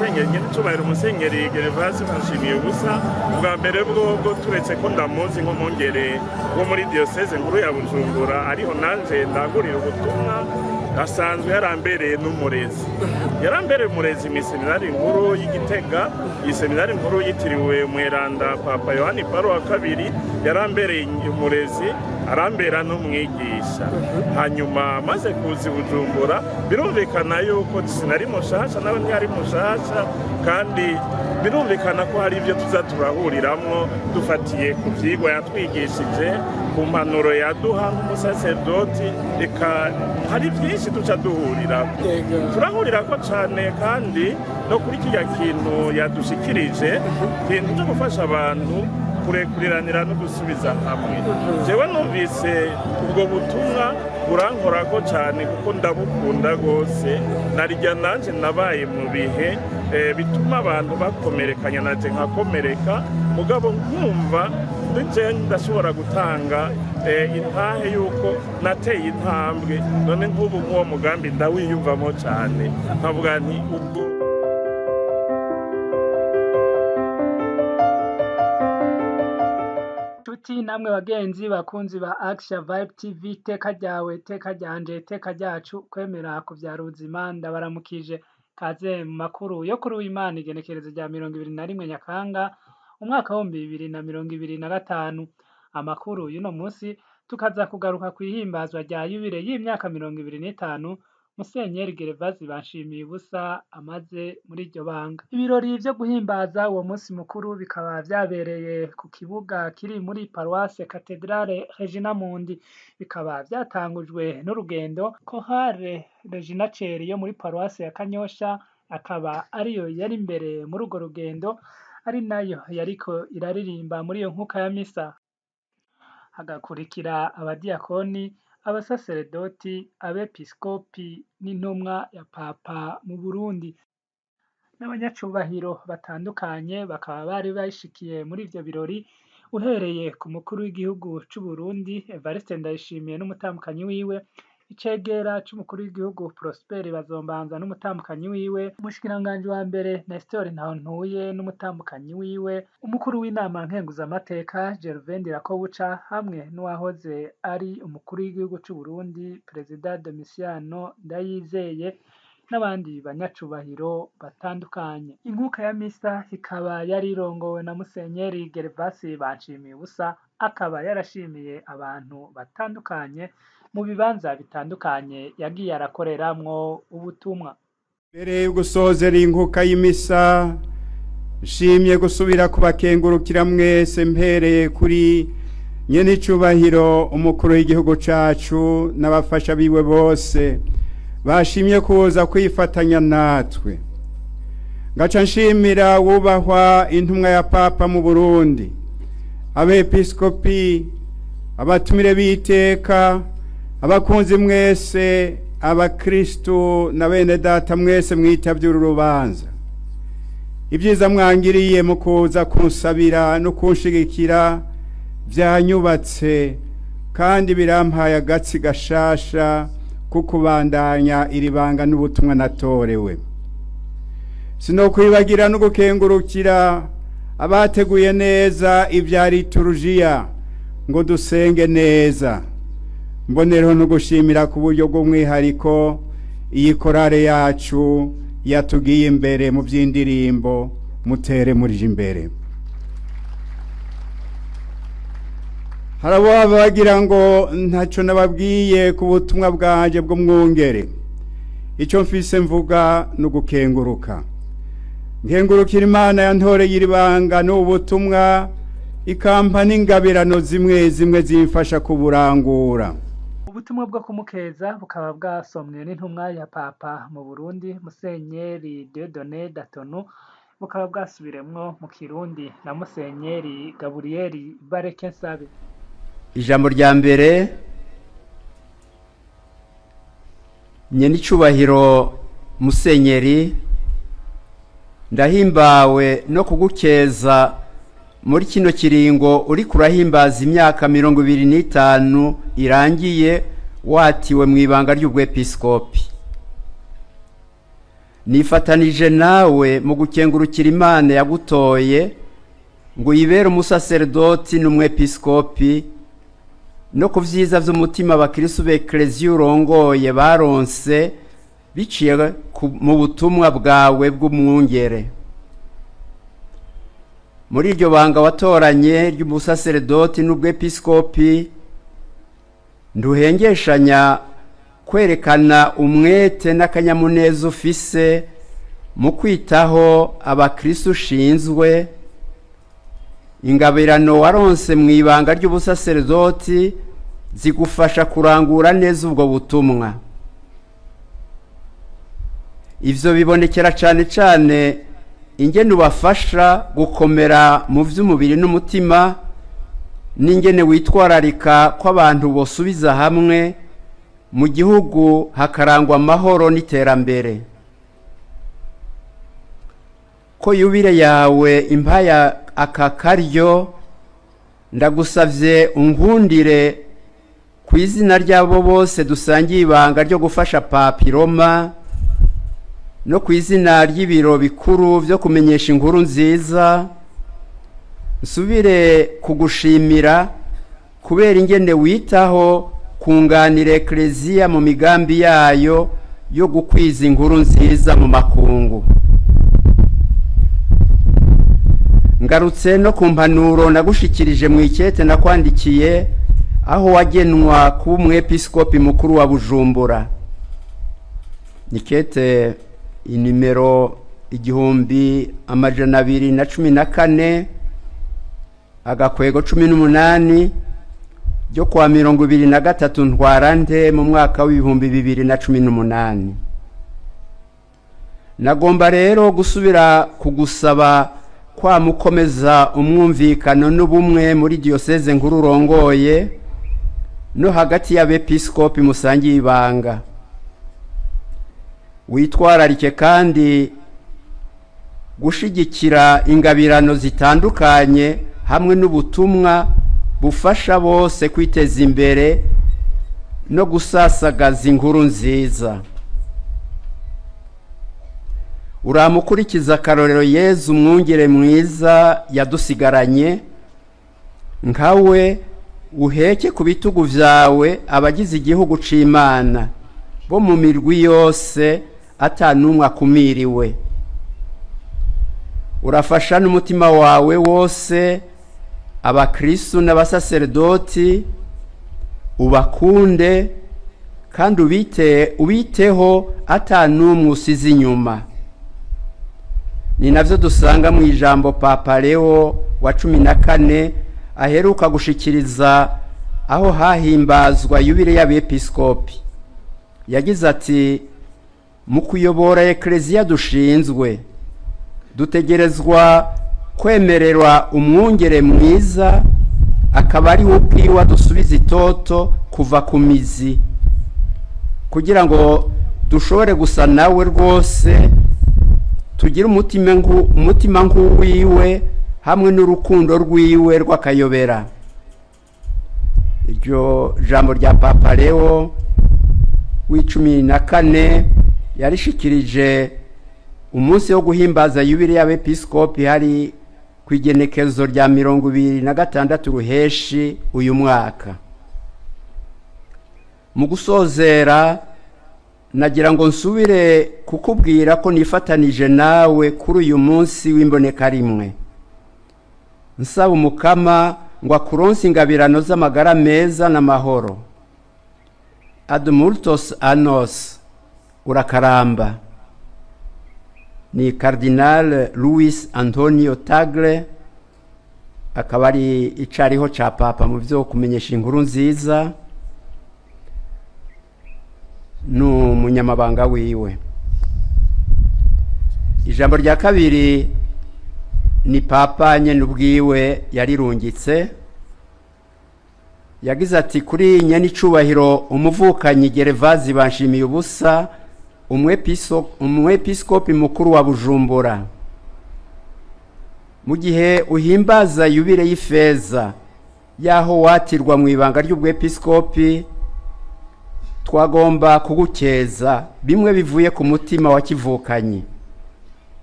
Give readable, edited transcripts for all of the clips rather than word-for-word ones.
Musenyeri nyenicubahiro Musenyeri Gervase Nshimiye ubusa, bwa mbere bwobwo turetse ko ndamuzi nk'umwungere wo muri diyoseze nkuru ya Bujumbura, ariho nanje ndangurira ubutumwa, asanzwe yarambereye n'umurezi. Yarambereye umurezi mw'iseminari nkuru y'Igitega, iyi seminari nkuru yitiriwe Mweranda Papa Yohani Paulo wa kabiri. Yarambereye umurezi, arambera n'umwigisha. Hanyuma maze kuza i Bujumbura, birumvikana yuko sinari mushasha, nawe ntiyari mushasha, kandi birumvikana ko hari ibyo tuza turahuriramwo dufatiye ku vyigwa yatwigishije, ku mpanuro yaduha nk'umusaseredoti. Reka hari byinshi duca duhurirako, turahurirako cane, kandi no kuri kirya kintu yadushikirije, kintu cyo gufasha abantu kurekuriranira no gusubiza hamwe. Jewe numvise ubwo butumwa burankorako cyane, kuko ndabukunda rwose. Narijya nanje nabaye mu bihe bituma abantu bakomerekanya, naje nkakomereka, mugabo nkumva nje ndashobora gutanga intahe yuko nateye intambwe. None nk'ubu nk'uwo mugambi ndawiyumvamo cyane, nkavuga nti ubwo Nshuti namwe bagenzi bakunzi ba Action Vibe TV, teka ryawe, teka ryanje, teka ryacu, kwemera kuvyara ubuzima, ndabaramukije. Kaze mu makuru yo kuri uwimana, igenekerezo rya 21 Nyakanga umwaka w'2025. Amakuru y'uno munsi tukaza kugaruka kw'ihimbazwa rya yubile y'imyaka 25 Musenyeri Gervase Banshimiye ubusa amaze muri iryo banga. Ibirori vyo guhimbaza uwo munsi mukuru bikaba vyabereye ku kibuga kiri muri Paroisse Cathedrale Regina Mundi, bikaba vyatangujwe n'urugendo Chorale Regina Coeli yo muri Paroisse ya Kanyosha, akaba ariyo yari imbere muri urwo rugendo, ari nayo yariko iraririmba muri iyo nkuka ya misa. Hagakurikira abadiyakoni, abasaseredoti, abepiskopi n'intumwa ya Papa mu Burundi n'abanyacubahiro batandukanye bakaba bari bashikiye muri ivyo birori, uhereye ku mukuru w'igihugu c'Uburundi Evariste Ndayishimiye n'umutambukanyi wiwe, icegera c'umukuru w'igihugu Prosper Bazombanza n'umutambukanyi wiwe, umushikiranganji wa mbere Nestor Ntahontuye n'umutambukanyi wiwe, umukuru w'inama nkenguzamateka Gervais Ndirakobuca, hamwe n'uwahoze ari umukuru w'igihugu c'Uburundi Perezida Domitiano Ndayizeye n'abandi banyacubahiro batandukanye. Inkuka ya misa ikaba yari irongowe na Musenyeri Gervase Banshimiye ubusa, akaba yarashimiye abantu batandukanye mu bibanza bitandukanye yagiye arakoreramwo ubutumwa. Mbere yo gusozera inkuka y'imisa, nshimye gusubira kubakengurukira mwese, mpereye kuri nyenicubahiro umukuru w'igihugu cacu n'abafasha biwe bose bashimye kuza kwifatanya natwe. Ngaca nshimira wubahwa intumwa ya Papa mu Burundi, abepiskopi, abatumire b'iteka, abakunzi mwese, abakristu na bene data mwese mwitavye uru rubanza. Ibyiza mwangiriye mu kuza kunsabira no kunshigikira vyanyubatse kandi birampaye agatsi gashasha ko kubandanya iri banga n'ubutumwa natorewe. Sinokwibagira no gukengurukira abateguye neza ibya liturujia ngo dusenge neza. Mbonereho no gushimira ku buryo bw'umwihariko iyi korale yacu yatugiye imbere mu by'indirimbo. Mutere murije imbere. Hari ababa bagira ngo ntacyo nababwiye ku butumwa bwanjye bw'umwungere. Icyo mfise mvuga ni ugukenguruka. Nkengurukira Imana yantoreye iri banga n'ubu butumwa, ikampa n'ingabirano zimwe zimwe zimfasha kuburangura. Ubutumwa bwo kumukeza bukaba bwasomwe n'intumwa ya Papa mu Burundi Musenyeri Dieudonné Datonu, bukaba bwasubiremwo mu Kirundi na Musenyeri Gaburiyeri Bareke Nsabe. Ijambo rya mbere, nyenicubahiro Musenyeri, ndahimbawe no kugukeza muri kino kiringo uri kurahimbaza imyaka 25 irangiye watiwe mu ibanga ry'ubwepiskopi. Nifatanije nawe mu gukengurukira Imana yagutoye ngo uyibere umusaseredoti n'umwepiskopi, no ku vyiza vy'umutima abakristu b'Ekleziya urongoye baronse biciye mu butumwa bwawe bw'umwungere. Muri iryo banga watoranye ry'ubusaseredoti n'ubwepiskopi, nduhengeshanya kwerekana umwete n'akanyamuneza ufise mu kwitaho abakristu ushinzwe. Ingabirano waronse mu ibanga ry'ubusaseredoti zigufasha kurangura neza ubwo butumwa. Ivyo bibonekera cane cane ingene ubafasha gukomera mu vy'umubiri n'umutima, n'ingene witwararika ko abantu bosubiza hamwe mu gihugu hakarangwa amahoro n'iterambere. Ko yubile yawe impaya aka karyo, ndagusavye unkundire ku izina ry'abo bose dusangiye ibanga ryo gufasha Papa i Roma, no ku izina ry'ibiro bikuru vyo kumenyesha inkuru nziza, nsubire kugushimira kubera ingene witaho kunganira Ekleziya mu migambi yayo yo gukwiza inkuru nziza mu makungu. Ngarutse no ku mpanuro nagushikirije mu ikete nakwandikiye aho wagenwa kuba umwepiskopi mukuru wa Bujumbura. Nikete inimero 1214 agakwego 18 ryo kwa 23 Ntwarante mu mwaka w'2018. Nagomba rero gusubira kugusaba kwamukomeza umwumvikano n'ubumwe muri diyoseze nkuru urongoye no hagati y'abepiskopi musangiye ibanga. Witwararike kandi gushigikira ingabirano zitandukanye hamwe n'ubutumwa bufasha bose kwiteza imbere no gusasagaza inkuru nziza. Uramukurikiza akarorero Yezu umwungere mwiza yadusigaranye, nkawe uheke ku bitugu vyawe abagize igihugu c'Imana bo mu mirwi yose atanumwe akumiriwe. Urafasha n'umutima wawe wose abakristu n'abasaserdoti, ubakunde kandi ubiteho atanumwe usize inyuma. Ni navyo dusanga mu ijambo Papa Leo wa 14 aheruka gushikiriza aho hahimbazwa yubile y'abepiskopi. Yagize ati: mu kuyobora Ekleziya dushinzwe, dutegerezwa kwemererwa umwungere mwiza, akaba ari we ubwiwe adusubiza itoto kuva ku mizi, kugira ngo dushobore gusa nawe rwose, tugire umutima nk'uwiwe hamwe n'urukundo rwiwe rw'akayobera. Iryo jambo rya Papa Leo w'14 yarishikirije umunsi wo guhimbaza yubile y'abepiskopi hari ku igenekezo rya 26 Ruheshi uyu mwaka. Mu gusozera, nagira ngo nsubire kukubwira ko nifatanije nawe kuri uyu munsi w'imboneka rimwe, nsaba umukama ngo akuronse ingabirano z'amagara meza n'amahoro. Ad multos annos, urakaramba. Ni Cardinal Luis Antonio Tagle, akaba ari icariho ca Papa mu vyo kumenyesha inkuru nziza n'umunyamabanga wiwe. Ijambo rya kabiri ni Papa nyene ubwiwe yarirungitse. Yagize ati: kuri nyene icubahiro umuvukanyi Gerevazi Banshimiye ubusa, umwepiskopi mukuru wa Bujumbura, mu gihe uhimbaza yubile y'ifeza yaho watirwa mu ibanga ry'ubwepiskopi, Twagomba kugukeza bimwe bivuye ku mutima wa kivukanyi,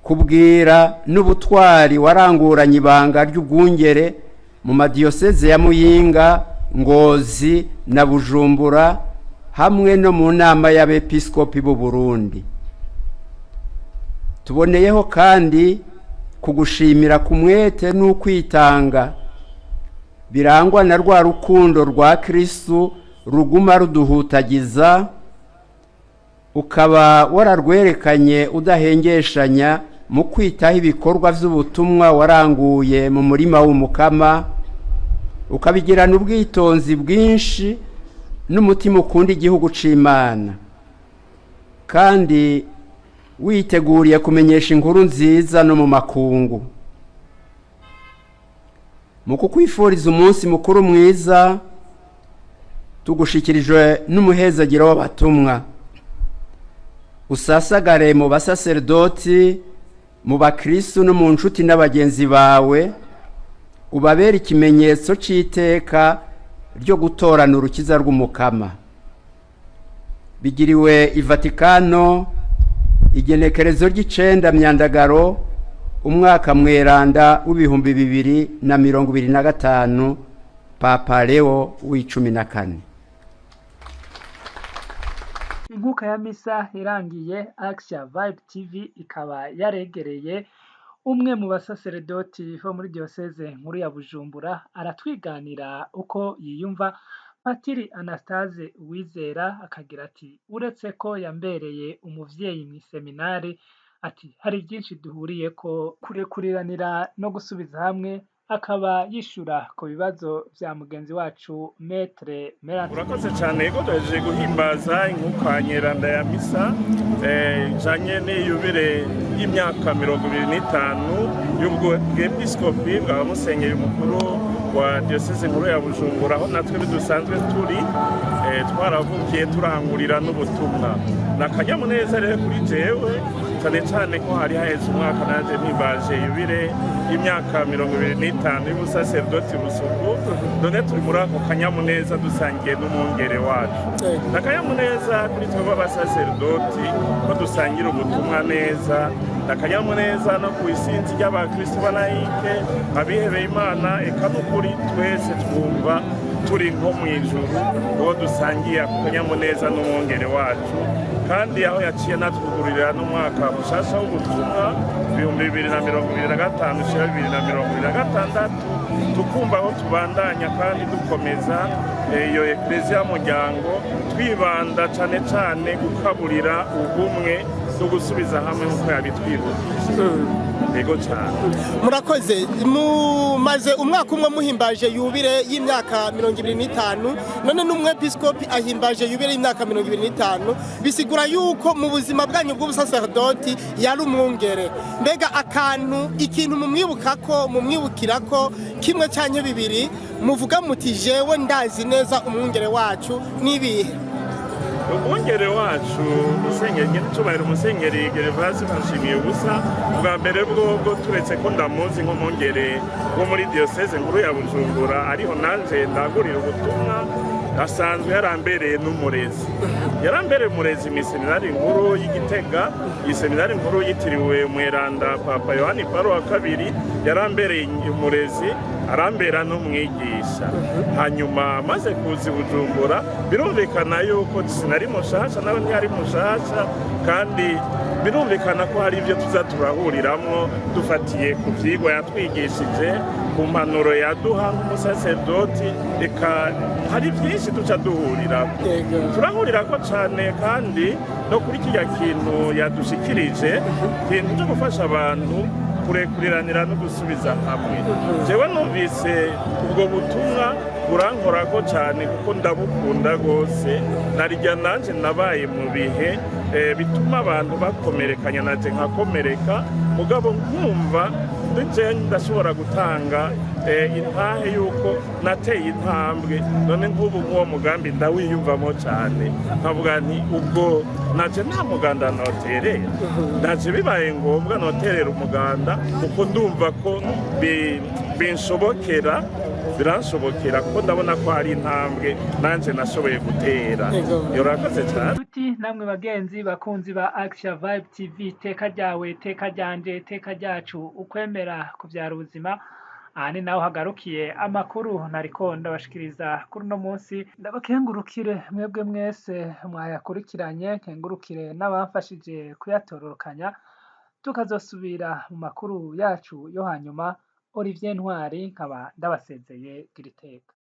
kubwira n'ubutwari waranguranye ibanga ry'ubwungere mu madiyoseze ya Muyinga, Ngozi na Bujumbura, hamwe no mu nama y'abepiskopi b'u Burundi. Tuboneyeho kandi kugushimira ku mwete n'ukwitanga birangwa na rwa rukundo rwa Kristu ruguma ruduhutagiza, ukaba wararwerekanye udahengeshanya mu kwitaho ibikorwa by'ubutumwa waranguye mu murima w'Umukama, ukabigirana ubwitonzi bwinshi n'umutima ukunda igihugu c'Imana, kandi witeguriye kumenyesha inkuru nziza no mu makungu. Mu kukwifuriza umunsi mukuru mwiza, tugushikirijwe n'umuhezagiro w'abatumwa. Usasagare mu basaserdoti, mu bakristu no mu nshuti n'abagenzi bawe, ubabere ikimenyetso c'iteka ryo gutorana urukiza rw'Umukama. Bigiriwe i Vatikano, igenekerezo ry'9 Myandagaro, umwaka mweranda w'2025, Papa Leo wa 14. Inkuka ya misa irangiye, Axia Vibe TV ikaba yaregereye umwe mu basaseredoti bo muri Diyoseze Nkuru ya Bujumbura, aratwiganira uko yiyumva. Patiri Anastase Uwizera akagira ati: "Uretse ko yambereye umuvyeyi mw'iseminari", ati: "Hari byinshi duhuriyeko, kurekuriranira no gusubiza hamwe". Akaba yishura ku bibazo vya mugenzi wacu Maître Merance. Urakoze cyane. Yego, duhejeje guhimbaza inkuka nyeranda ya misa ijanye n'iyubire y'imyaka 25 y'ubwepiskopi bwa musenyeri mukuru wa Diyoseze Nkuru ya Bujumbura, aho natwe dusanzwe turi twaravukiye turangurira n'ubutumwa. Ni akanyamuneza rero kuri jewe, cyane cyane ko hari haheze umwaka nanjye mpimbaje yubire y'imyaka 25 y'ubusaserdoti busuku. None turi muri ako kanyamuneza dusangiye n'umwungere wacu. Ni akanyamuneza kuri twebwe abasaserdoti ko dusangira ubutumwa neza. Ni akanyamuneza no ku isinzi ry'abakristu b'abalayike, abihebeye Imana, eka n'ukuri twese twumva turi nko mu ijuru uwo dusangiye ako kanyamuneza n'umwungere wacu. Kandi aho yaciye natwugururira n'umwaka mushasha w'ubutumwa, 2025 ushira 2026, tukumva aho tubandanya kandi dukomeza iyo ekleziya muryango, twibanda cane cane gukaburira ubumwe no gusubiza hamwe nk'uko yabitwibukije. Yego cane. Murakoze. Mumaze umwaka umwe muhimbaje yubire y'imyaka 25, none n'umwepiskopi ahimbaje yubire y'imyaka 25, bisigura yuko mu buzima bwanyu bw'ubusaserdoti yari umwungere. Mbega akantu, ikintu mumwibuka ko, mumwibukira ko kimwe canke bibiri, muvuga muti: "Jewe ndazi neza umwungere wacu", n'ibihe? Umwungere wacu musenyeri nyenicubahiro Musenyeri Gervasi Nshimiye Ubusa, bwa mbere bwobwo turetse ko ndamuzi nk'umwungere wo muri Diyoseze Nkuru ya Bujumbura, ariho nanje ndagurira ubutumwa, asanzwe yarambereye n'umurezi. Yarambereye umurezi mw'iseminari nkuru y'Igitega, iyi seminari nkuru yitiriwe umweranda Papa Yohani Paulo wa Kabiri. Yarambereye umurezi, arambera n'umwigisha. Hanyuma amaze kuza i Bujumbura, birumvikana yuko sinari mushasha, nawe ntiyari mushasha, kandi birumvikana ko hari ibyo tuza turahuriramwo dufatiye ku vyigwa yatwigishije, ku mpanuro yaduha nk'umusaserdoti. Eka hari byinshi duca duhurirako. Turahurirako cane kandi no kuri kirya kintu yadushikirije, ikintu cyo gufasha abantu kurekuriranira no gusubiza hamwe. Jewe numvise ubwo butumwa burankorako cyane, kuko ndabukunda rwose. Narijya nanje nabaye mu bihe bituma abantu bakomerekanya, naje nkakomereka, mugabo nkumva ndetse ndashobora gutanga intahe yuko nateye intambwe. None nk'ubu nk'uwo mugambi ndawiyumvamo cyane, nkavuga nti ubwo naje nta muganda noterera, naje bibaye ngombwa noterera umuganda, kuko ndumva ko binshobokera. Biranshobokera kuko ndabona ko hari intambwe nanje nashoboye gutera. Urakoze cyane. Nshuti namwe bagenzi bakunzi ba Action Vibe TV, iteka ryawe, iteka ryanje, iteka ryacu, ukwemera kuvyara ubuzima. Aha ni naho hagarukiye amakuru nariko ndabashikiriza kuri uno munsi. Ndabakengurukire mwebwe mwese mwayakurikiranye, nkengurukire n'abamfashije kuyatororokanya, tukazosubira mu makuru yacu yo hanyuma. Olivier Ntwari nkaba ndabasezeye, gira iteka.